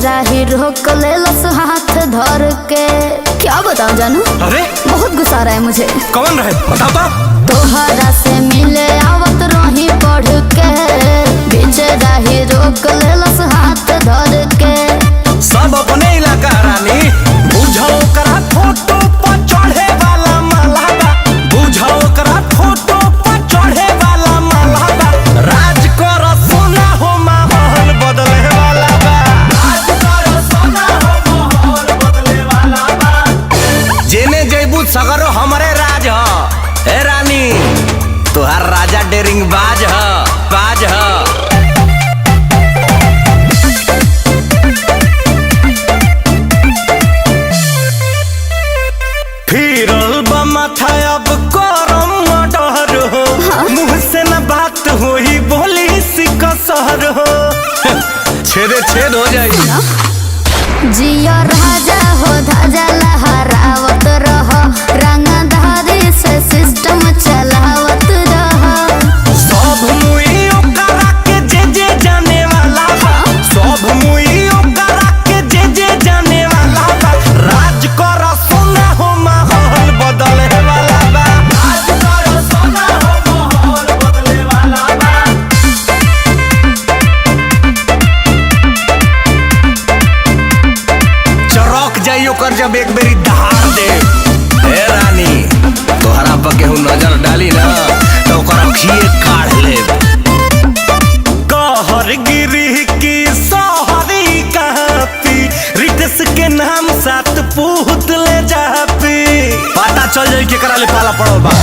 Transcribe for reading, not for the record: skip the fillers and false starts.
राही रोक लेलस हाथ धर के। क्या बताऊं जानू, अरे बहुत गुस्सा आ रहा है मुझे। कौन रहे बताओ तो। तोहरा से मिले आवत रही पढ़ के, बीच राही रोक लेलस हाथ धर के। सब अपने इलाका रानी। बुझाओ करा फोटो पर चढ़े वाला माला बा, बुझाओ करा फोटो पर चढ़े वाला माला बा। राज कर सोना हो माहौल बदले वाला बा, राज कर सोना हो माहौल बदले वाला बा। जेने जैबू सगरो हमरे राज ह। ए रानी तोहार राजा डेरिंग बाज ह, बाज ह। फिरल बा माथा अब करम डर हो, मुंह से न बात होई बोली सिक सहर हो। छेदे छेद हो जाई। जिया राजा हो ध्वजा लहरावत रह, रंगधारी से सिस्टम चलावत रह। सब मुई ओकरा के जे जे जाने वाला बा, सब मुई ओकरा के जे जे जाने वाला बा। राज कर सोना हो माहौल बदले वाला बा, राज कर सोना हो माहौल बदले वाला बा। चौक जाई ओकर जब एक बेरी दहाड़ दे। ए रानी तोहरा पर केहू नजर डाली ना तो ओकर अखिए काढ़ ले। कहर गिरी की सोहरी कापी, रितेश के नाम साथ पूत ले जापी। पता चल जाई केकरा ले पाला पड़ल बा।